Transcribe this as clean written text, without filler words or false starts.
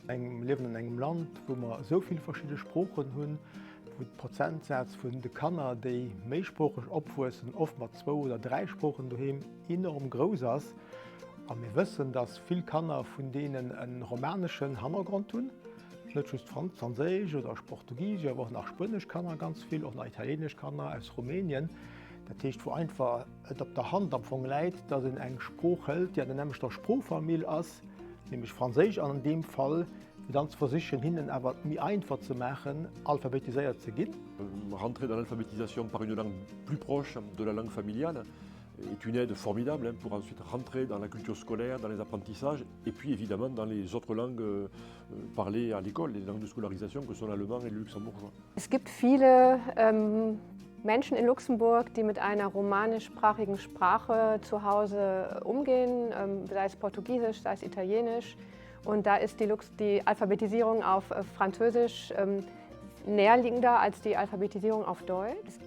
Mir liewen an engem Land, wou mer esou vill verschidde Sproochen hunn, wou de Prozentsaz vun de Kanner, déi méisproocheg opwuessen, oft mat zwou oder dräi Sproochen doheem, enorm grouss ass. A mir wëssen, dass vill Kanner vun deenen e romaneschen Hannergrond hunn, net just franséisch oder portugisesch, awer och nach spuenesch Kanner ganz vill, och nach italienesch Kanner aus Rumänien. Dat heescht, wou einfach et op der Hand am Fong läit, dass een eng Sprooch hëlt, déi an der nämmlechter Sproochfamill ass, nämlech Franséisch an deem Fall, fir dann ze versichen, hinnen awer et méi einfach ze maachen, alphabetiséiert ze ginn. Rentrer dans l'alphabétisation par une langue plus proche de la langue familiale est une aide formidable pour ensuite rentrer dans la culture scolaire, dans les apprentissages et puis évidemment dans les autres langues euh, parlées à l'école, les langues de scolarisation que sont l'allemand et le luxembourgeois. Es gibt viele ähm, Menschen in Luxemburg, die mit einer romanischsprachigen Sprache zu Hause umgehen, ähm, sei es Portugiesisch, sei es Italienisch. Und da ist die, Lux die Alphabetisierung auf äh, Französisch ähm, näherliegender als die Alphabetisierung auf Deutsch.